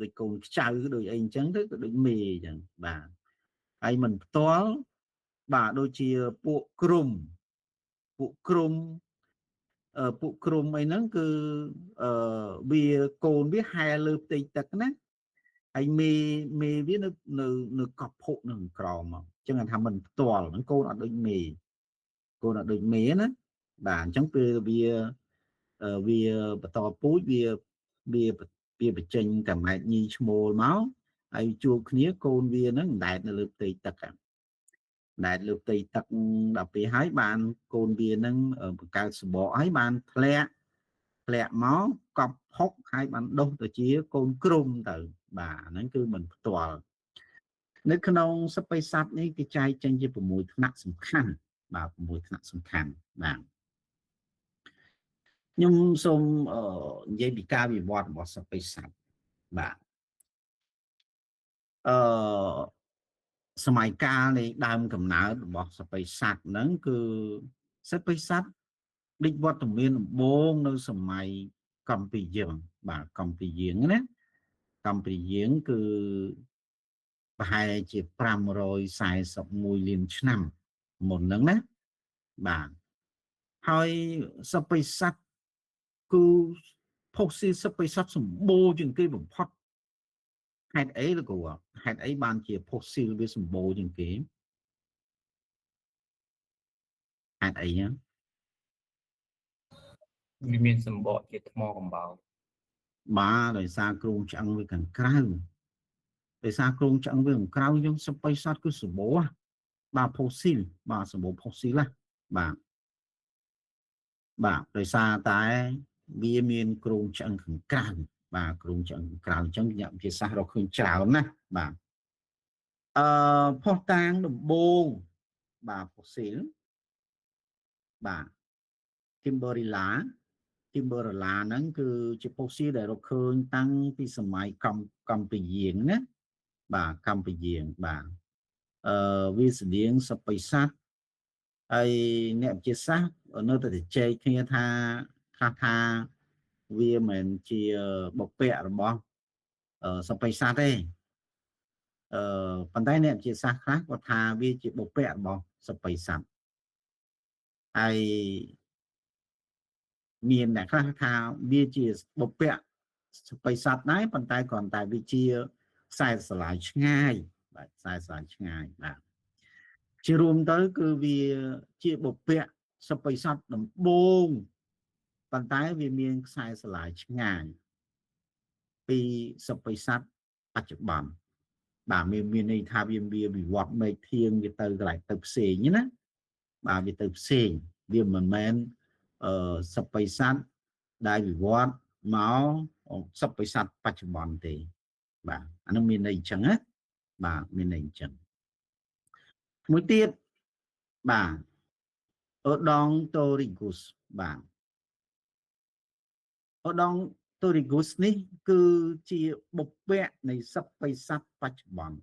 [SPEAKER 1] ដូចកូនខ្ចៅដូចអីអញ្ចឹងទៅក៏ដូចមេអញ្ចឹងបាទហើយមិនផ្ទាល់បាទដូចជាពួកក្រុមពួកក្រុមពួកក្រុមអីហ្នឹងគឺវាកូនវាហែលលើផ្ទៃទឹកណាហើយមេវានៅនៅនៅកប់ភក់នៅក្រោមមកអញ្ចឹងថាមិនផ្ទាល់ហ្នឹងកូនអត់ដូចមេកូនអត់ដូចមេណាបាទអញ្ចឹងពេលវាវាបន្តពូជវាវាវាបញ្ចេញកាម៉ែតញីឈ្មោលមកហើយជួបគ្នាកូនវាហ្នឹងអណ្ដែតនៅលើផ្ទៃទឹកអណ្ដែតលើផ្ទៃទឹកដល់ពេលហើយបានកូនវាហ្នឹងបង្កើតសបកហើយបានធ្លាក់មកកប់ផុកហើយបានដុះទៅជាកូនក្រុមទៅបាទហ្នឹងគឺមិនផ្ទាល់នៅក្នុងសត្វបិស័តនេះគេចែកចេញជា6ថ្នាក់សំខាន់បាទ6ថ្នាក់សំខាន់បាទខ្ញុំសូមនិយាយពីការវិវត្តរបស់សត្វបិស័តបាទសម័យកាលនៃដើមកំណើតរបស់សត្វបិស័តហ្នឹងគឺសត្វបិស័តលេចវត្តមានដំបូងនៅសម័យកម្ពីយើងបាទកម្ពីយើងណាកម្ពីយើងគឺប្រហែលជា541លានឆ្នាំមុនហ្នឹងណាបាទហើយសត្វបិស័តគឺផុសស៊ីសត្វបិស័តសម្បូរជាងគេបំផុតហេតុអីលោកគ្រូហេតុអីបានជាផុសស៊ីលវាសម្បូរជាងគេហេតុអីហ្នឹង
[SPEAKER 5] វាមានសម្បកជាថ្មកំបោរ
[SPEAKER 1] បាទដោយសារគ្រោងឆ្អឹងវាខាងក្រៅដោយសារគ្រោងឆ្អឹងវាខាងក្រៅយើងសត្វបិស័តគឺសម្បូរបាទផុសស៊ីលបាទសម្បូរផុសស៊ីលណាបាទបាទដោយសារតែវាមានគ្រោងឆ្អឹងខាងក្រៅបាទគ្រោងឆ្អឹងខាងក្រៅអញ្ចឹងអ្នកវិទ្យាសាស្ត្ររកឃើញច្រើនណាស់បាទភស្តុតាងដំបូងបាទផុសស៊ីលបាទ Kimberella Kimberella ហ្នឹងគឺជាផុសស៊ីលដែលរកឃើញតាំងពីសម័យកម្ពីយើងណាបាទកម្ពីយើងបាទវាស្តៀងសត្វបិស័តហើយអ្នកវិទ្យាសាស្ត្រនៅតែជែកគ្នាថាខ្លះថាវាមិនជាបុព្វរបស់សត្វបិស័តទេប៉ុន្តែអ្នកវិទ្យាសាស្ត្រខ្លះគាត់ថាវាជាបុព្វរបស់សត្វបិស័តហើយមានអ្នកខ្លះថាវាជាបុព្វសត្វបិស័តដែរប៉ុន្តែគ្រាន់តែវាជាខ្សែស្រឡាយឆ្ងាយបាទខ្សែស្រឡាយឆ្ងាយបាទជារួមទៅគឺវាជាបុព្វសត្វបិស័តដំបូងប៉ុន្តែវាមានខ្សែស្រឡាយឆ្ងាយពីសត្វបិស័តបច្ចុប្បន្នបាទមានន័យថាវាវិវត្តមេឃធៀងវាទៅកន្លែងទៅផ្សេងណាបាទវាទៅផ្សេងវាមិនមែនសត្វបិស័តដែលវិវត្តមកសត្វបិស័តបច្ចុប្បន្នទេបាទអានោះមានន័យអញ្ចឹងណាបាទមានន័យអញ្ចឹងមួយទៀត បាទ Odontorhincus បាទ Odontorhincus នេះគឺជាបុព្វនៃសត្វបិសត្វបច្ចុប្បន្ន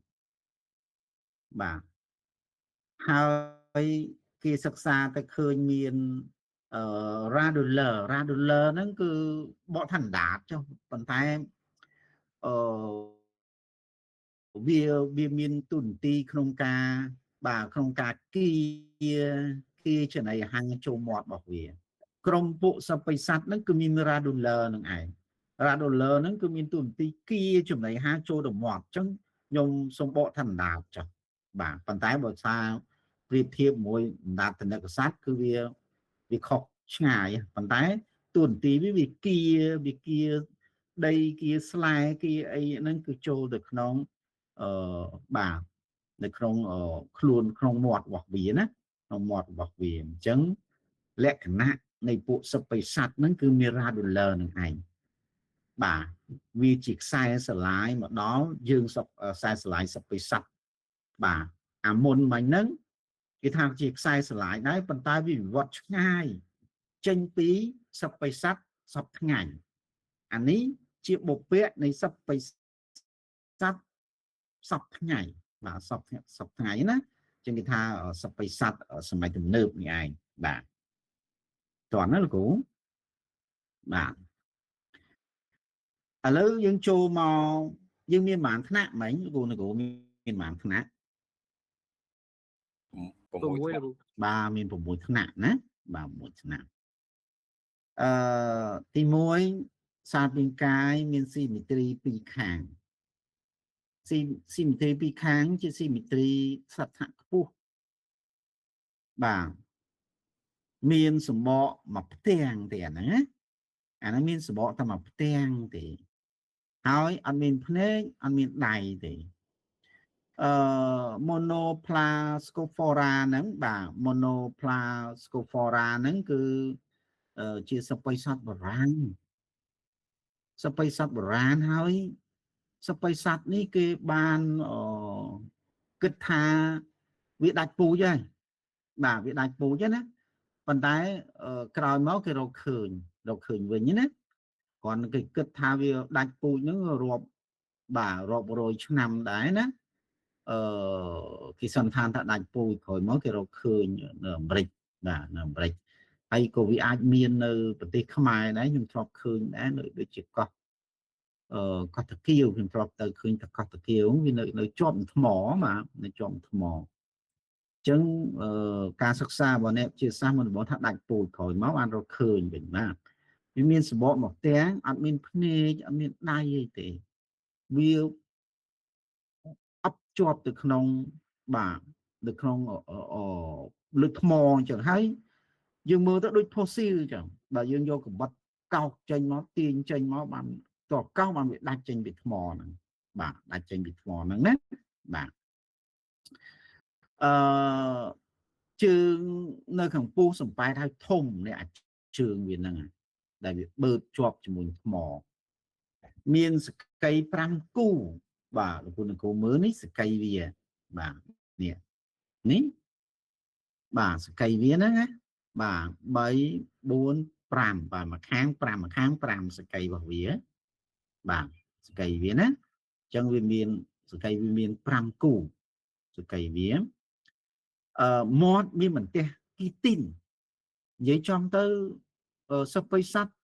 [SPEAKER 1] បាទហើយគេសិក្សាទៅឃើញមាន Radular Radular ហ្នឹងគឺបកថាដាតចុះប៉ុន្តែអឺវាមានទូនទីក្នុងការបាទក្នុងការគីគីចំណីអាហារចូលមាត់របស់វាក្រុមពួកសត្វបិសត្វហ្នឹងគឺមាន Radular ហ្នឹងឯង Radular ហ្នឹងគឺមានទូនទីគីចំណីអាហារចូលទៅមាត់អញ្ចឹងខ្ញុំសូមបកថាដាតចុះបាទប៉ុន្តែបើថាប្រៀបធៀបមួយដាតធនិកសត្វគឺវាខុសឆ្ងាយប៉ុន្តែទូនទីវាគៀវាគៀដីគៀស្លែគៀអីហ្នឹងគឺចូលទៅក្នុងបាទនៅក្នុងខ្លួនក្នុងមាត់របស់វាណាក្នុងមាត់របស់វាអញ្ចឹងលក្ខណៈនៃពួកសត្វបិសត្វហ្នឹងគឺមាន Radular នឹងឯងបាទវាជាខ្សែស្រឡាយមកដល់យើងខ្សែស្រឡាយសត្វបិសត្វបាទអាមុនមិញហ្នឹងគេថាជាខ្សែស្រឡាយដែរប៉ុន្តែវាវិវត្តឆ្ងាយចេញពីសត្វបិសត្វសពថ្ងៃអានេះជាបុព្វនៃសត្វបិសត្វសពថ្ងៃបាទសពថ្ងៃណាជាងគេថាសត្វបិសត្វសម័យទំនើបនេះឯងបាទតោះណាលោកគ្រូបាទឥឡូវយើងចូលមកយើងមានប៉ុន្មានថ្នាក់មិញលោកគ្រូមានប៉ុន្មានថ្នាក់
[SPEAKER 3] 6
[SPEAKER 1] បាទមាន6ថ្នាក់ណាបាទ6ថ្នាក់ទី1សារពាង្គកាយមានស៊ីមេទ្រីពីរខាងស៊ីមេទ្រីពីរខាងជាស៊ីមេទ្រីសត្វថ្នាក់ខ្ពស់បាទមានសម្បកមួយផ្ទាំងទេអាហ្នឹងណាអាហ្នឹងមានសម្បកតែមួយផ្ទាំងទេហើយអត់មានភ្នែកអត់មានដៃទេMonoplascophora ហ្នឹងបាទ Monoplascophora ហ្នឹងគឺជាសត្វបិសត្វបុរាណសត្វបិសត្វបុរាណហើយសត្វបិសត្វនេះគេបានគិតថាវាដាច់ពូជហើយបាទវាដាច់ពូជណាប៉ុន្តែក្រោយមកគេរកឃើញវិញណាគ្រាន់គេគិតថាវាដាច់ពូជហ្នឹងរាប់បាទរាប់រយឆ្នាំដែរណាគេសន្និដ្ឋានថាដាច់ពូជក្រោយមកគេរកឃើញនៅអាមេរិកបាទនៅអាមេរិកហើយក៏វាអាចមាននៅប្រទេសខ្មែរដែរខ្ញុំធ្លាប់ឃើញដែរនៅដូចជាកោះកោះតាគៀវខ្ញុំធ្លាប់ទៅឃើញតែកោះតាគៀវវានៅជាប់ថ្មបាទនៅជាប់ថ្មអញ្ចឹងការសិក្សារបស់អ្នកជាសាស្ត្រមិនបងថាដាច់ពូជក្រោយមកបានរកឃើញវិញបាទវាមានសម្បកមកទាំងអត់មានភ្នែកអត់មានដៃអីទេវាអប់ជាប់ទៅក្នុងបាទនៅក្នុងលើថ្មអញ្ចឹងហើយយើងមើលទៅដូចផូស៊ីលអញ្ចឹងបើយើងយកកបិតកោសចេញមកទាញចេញមកបានតកោសបានវាដាច់ចេញពីថ្មហ្នឹងបាទដាច់ចេញពីថ្មហ្នឹងណាបាទជើងនៅខាងពោះសំប៉ែតហើយធំនេះអាចជើងវាហ្នឹងដែលវាបឺតជាប់ជាមួយថ្មមានសកី5គូបាទលោកគ្រូមើលនេះសកីវាបាទនេះនេះបាទសកីវាហ្នឹងណាបាទ3 4 5បាទមួយខាង5មួយខាង5សកីរបស់វាបាទសកីវាណាអញ្ចឹងវាមានសកីវាមាន5គូសកីវាមាត់មានបន្ទះគីទីននិយាយចំទៅសត្វបិសត្វ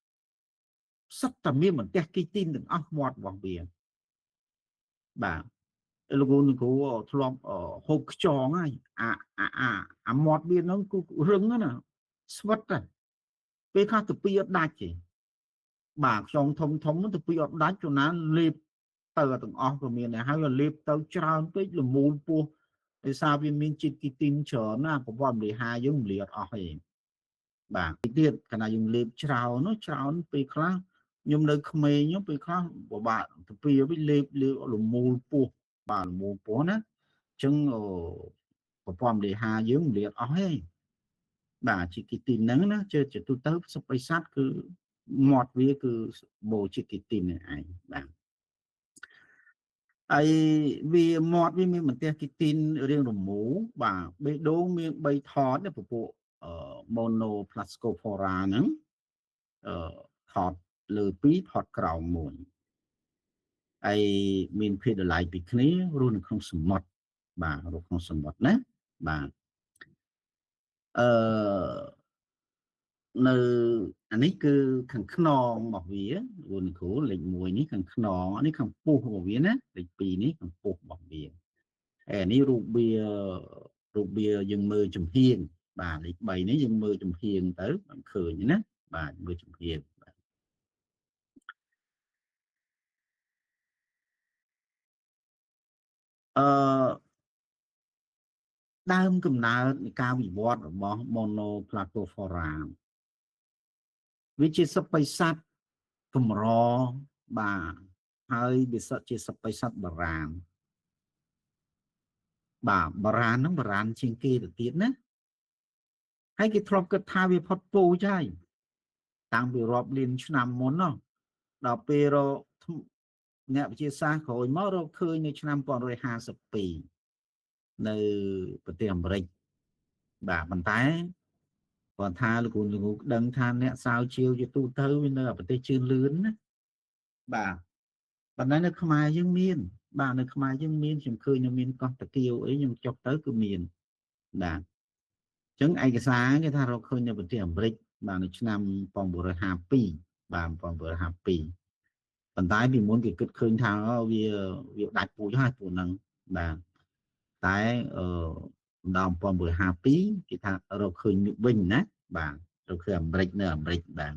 [SPEAKER 1] សុទ្ធតែមានបន្ទះគីទីនទាំងអស់មាត់របស់វាបាទលោកគ្រូធ្លាប់ហូបខ្យងហើយអាអាអាអាមាត់វាហ្នឹងគឺរឹងណាស្វិតណាពេលខ្លះទៅពីអត់ដាច់ទេបាទខ្យងធំធំទៅពីអត់ដាច់ចំណានលេបទៅទាំងអស់ក៏មានដែរហើយលេបទៅច្រើនពេកលមូលពោះដោយសារវាមានជាតិគីទីនច្រើនណាប្រព័ន្ធមលិហាយើងមលិអត់អស់ទេបាទទៀតកាលណាយើងលេបច្រើនច្រើនពេលខ្លះខ្ញុំនៅក្មេងពេលខ្លះពិបាកទៅពីវិញលេបលមូលពោះបាទលមូលពោះណាអញ្ចឹងប្រព័ន្ធមលិហាយើងមលិអត់អស់ទេបាទជាតិគីទីនហ្នឹងណាជាទូទៅសត្វបិសត្វគឺមាត់វាគឺបូជាតិគីទីននេះឯងបាទ ហើយវាមាត់វាមានបន្ទះគីទីនរាងរមូរបាទបេះដូងមាន3ថតពពួក Monoplacophora ហ្នឹងថតលើ2ថតក្រោម1ហើយមានភេទដឡៃពីគ្នារស់នៅក្នុងសមុទ្របាទរស់ក្នុងសមុទ្រណាបាទអឺនៅអានេះគឺខាងខ្នងរបស់វាលោកគ្រូលេខ1នេះខាងខ្នងនេះខាងពោះរបស់វាណាលេខ2នេះខាងពោះរបស់វាហើយអានេះរូបវាយើងមើលចំហៀងបាទលេខ3នេះយើងមើលចំហៀងទៅបានឃើញណាបាទមើលចំហៀងបាទអឺដើមកំណើតនៃការវិវត្តរបស់ Monoplacophora វាជាសត្វសត្វកម្របាទហើយវាសត្វជាសត្វសត្វបុរាណបាទបុរាណហ្នឹងបុរាណជាងគេទៅទៀតណាហើយគេធ្លាប់គិតថាវាផុតពូជហើយតាំងពីរាប់លានឆ្នាំមុននោះដល់ពេលរកអ្នកវិទ្យាសាស្ត្រក្រោយមករកឃើញនៅឆ្នាំ1952នៅប្រទេសអាមេរិកបាទប៉ុន្តែគាត់ថាលោកគ្រូដឹងថាអ្នកសាវជាវជាទូទៅវានៅប្រទេសជឿនលឿនណាបាទប៉ុន្តែនៅខ្មែរយើងមានបាទនៅខ្មែរយើងមានខ្ញុំឃើញនៅមានកោះតាគៀវអីខ្ញុំចុះទៅគឺមានបាទអញ្ចឹងឯកសារគេថារកឃើញនៅប្រទេសអាមេរិកបាទនៅឆ្នាំ1952បាទ1952ប៉ុន្តែពីមុនគេគិតឃើញថាវាដាច់ពូជហើយពួកហ្នឹងបាទតែអឺដល់1952គេថារកឃើញវិញណាបាទរកឃើញអាមេរិកនៅអាមេរិកបាទ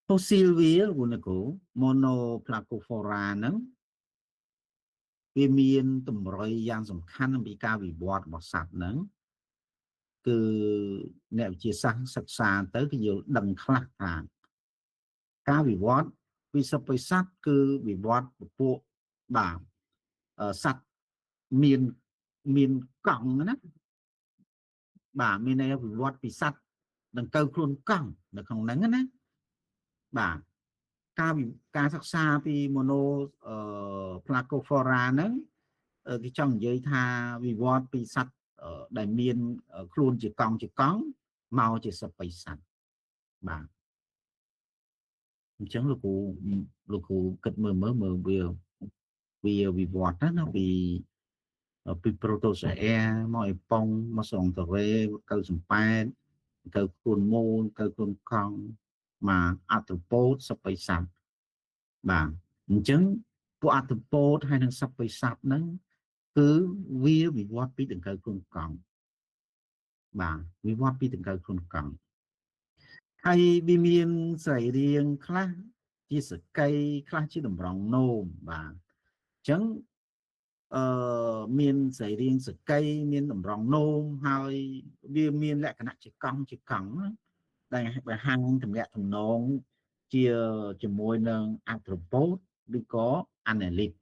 [SPEAKER 1] fossil វាលោកគ្រូ Monoplacophora ហ្នឹងវាមានតម្រុយយ៉ាងសំខាន់អំពីការវិវត្តរបស់សត្វហ្នឹងគឺអ្នកវិទ្យាសាស្ត្រសិក្សាទៅគេយល់ដឹងខ្លះថាការវិវត្តពីសត្វសត្វគឺវិវត្តពពួកបាទសត្វមានកង់ណាបាទមានន័យវិវត្តពីសត្វដង្កូវខ្លួនកង់នៅក្នុងហ្នឹងណាបាទការសិក្សាពី Monoplacophora ហ្នឹងគេចង់និយាយថាវិវត្តពីសត្វដែលមានខ្លួនជាកង់មកជាសត្វសត្វបាទអញ្ចឹងលោកគ្រូគិតមើលវាវិវត្តណាពី Protozoa មកអេប៉ុងមកសងតរ៉េកៅសំប៉ែតកៅខ្លួនមូលកៅខ្លួនកង់មកអត្ថពោតសត្វសត្វបាទអញ្ចឹងពួកអត្ថពោតហើយនិងសត្វសត្វហ្នឹងគឺវាវិវត្តពីដង្កូវខ្លួនកង់បាទវិវត្តពីដង្កូវខ្លួនកង់ហើយវាមានសរីរាង្គខ្លះជាសកីខ្លះជាតម្រងនោមបាទអញ្ចឹងមានសរីរាង្គសកីមានតម្រងនោមហើយវាមានលក្ខណៈជាកង់ដែលបង្ហាញទំនាក់ទំនងជាជាមួយនឹងអត្ថពោតឬក៏ annelid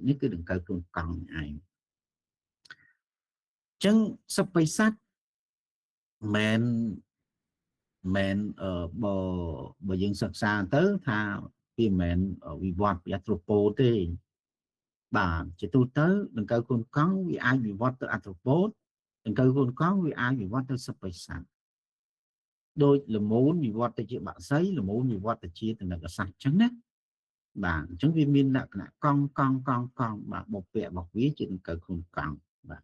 [SPEAKER 1] នេះគឺដង្កូវខ្លួនកង់ឯងអញ្ចឹងសត្វសត្វមិនបើយើងសិក្សាទៅថាវាមិនវិវត្តពីអត្ថពោតទេបាទជាទូទៅដង្កូវខ្លួនកង់វាអាចវិវត្តទៅអត្ថពោតដង្កូវខ្លួនកង់វាអាចវិវត្តទៅសត្វសត្វដូចល្មូនវិវត្តទៅជាបក្សីល្មូនវិវត្តទៅជាតនិកសត្វអញ្ចឹងណាបាទអញ្ចឹងវាមានលក្ខណៈកង់បាទបុព្វៈរបស់វាជាដង្កូវខ្លួនកង់បាទ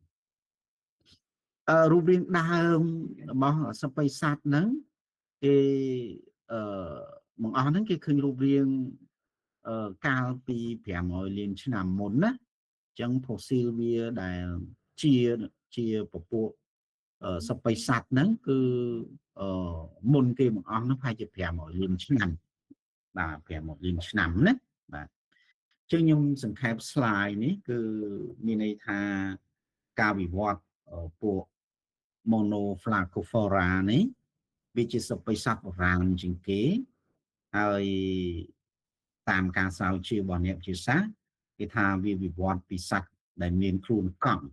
[SPEAKER 1] រូបរាងដើមរបស់សត្វសត្វហ្នឹងគេមកអស់ហ្នឹងគេឃើញរូបរាងកាលពី500លានឆ្នាំមុនណាអញ្ចឹង fossil វាដែលជាពពួកសត្វសត្វហ្នឹងគឺមុនគេមកអស់ហ្នឹងប្រហែលជា500លានឆ្នាំបាទ500លានឆ្នាំណាបាទអញ្ចឹងខ្ញុំសង្ខេប slide នេះគឺមានន័យថាការវិវត្តពួក Monoplacophora នេះវាជាសត្វសត្វបុរាណជាងគេហើយតាមការស្រាវជ្រាវរបស់អ្នកវិទ្យាសាស្ត្រគេថាវាវិវត្តពីសត្វដែលមានខ្លួនកង់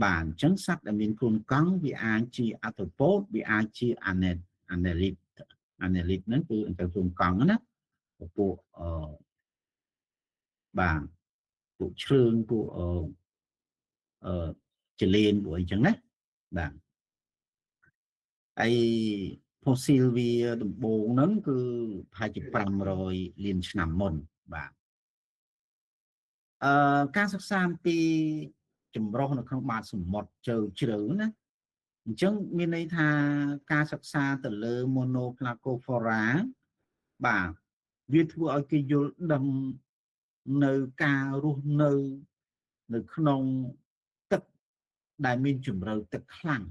[SPEAKER 1] បាទអញ្ចឹងសត្វដែលមានខ្លួនកង់វាអាចជាអត្ថពោតវាអាចជា annelid ហ្នឹងគឺអង្កូវខ្លួនកង់ណាពពួក បាទពួកឆ្លើងពួកអឺអឺចលេនពួកអីចឹងណាបាទហើយ fossil វាដំបូងហ្នឹងគឺប្រហែលជា500លានឆ្នាំមុនបាទការសិក្សាអំពីចម្រុះនៅក្នុងបាតសមុទ្រជ្រៅជ្រៅណាអញ្ចឹងមានន័យថាការសិក្សាទៅលើ Monoplacophora បាទវាធ្វើឲ្យគេយល់ដឹងនៅការរស់នៅនៅក្នុងទឹកដែលមានជម្រៅទឹកខ្លាំង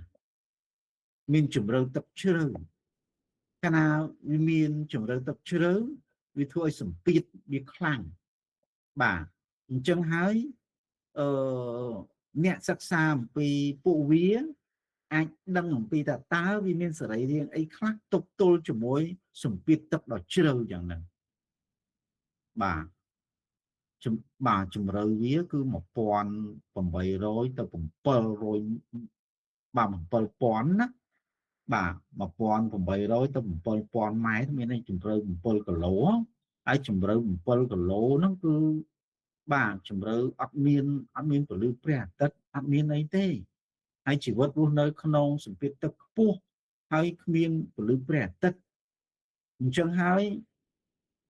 [SPEAKER 1] មានជម្រៅទឹកជ្រៅកាលណាវាមានជម្រៅទឹកជ្រៅវាធ្វើឲ្យសម្ពាធវាខ្លាំងបាទអញ្ចឹងហើយអឺអ្នកសិក្សាអំពីពួកវាអាចដឹងអំពីថាតើវាមានសរីរាង្គអីខ្លះទប់ទល់ជាមួយសម្ពាធទឹកដ៏ជ្រៅយ៉ាងហ្នឹងបាទបាទជម្រៅវាគឺ1800ទៅ700បាទ7000ណាបាទ1800ទៅ7000ម៉ែត្រមានន័យជម្រៅ7គីឡូហើយជម្រៅ7គីឡូហ្នឹងគឺបាទជម្រៅអត់មានពន្លឺព្រះអាទិត្យអត់មានអីទេហើយជីវិតរស់នៅក្នុងសម្ពាធទឹកខ្ពស់ហើយគ្មានពន្លឺព្រះអាទិត្យអញ្ចឹងហើយ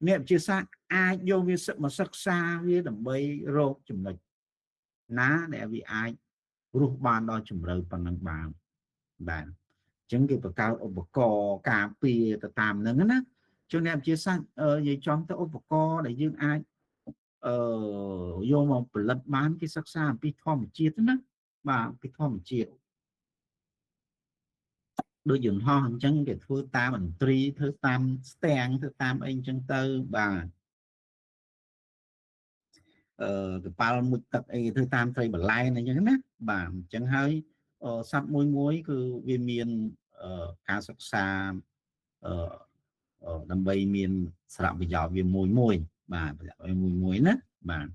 [SPEAKER 1] អ្នកវិទ្យាសាស្ត្រអាចយកវាមកសិក្សាវាដើម្បីរកចំណុចណាដែលវាអាចរស់បានដល់ជម្រៅប៉ុណ្ណឹងបានបាទអញ្ចឹងគេបង្កើតឧបករណ៍ការពារទៅតាមហ្នឹងណាចឹងអ្នកវិទ្យាសាស្ត្រនិយាយចំទៅឧបករណ៍ដែលយើងអាចយកមកផលិតបានគេសិក្សាអំពីធម្មជាតិណាបាទពីធម្មជាតិដូចយន្តហោះអញ្ចឹងគេធ្វើតាមអន្ត្រីធ្វើតាមស្ទាំងធ្វើតាមអីអញ្ចឹងទៅបាទកប៉ាល់មុជទឹកអីធ្វើតាមត្រីបន្លែនអញ្ចឹងណាបាទអញ្ចឹងហើយសត្វមួយមួយគឺវាមានការសិក្សាដើម្បីមានសារៈប្រយោជន៍វាមួយមួយបាទប្រយោជន៍មួយមួយណាបាទ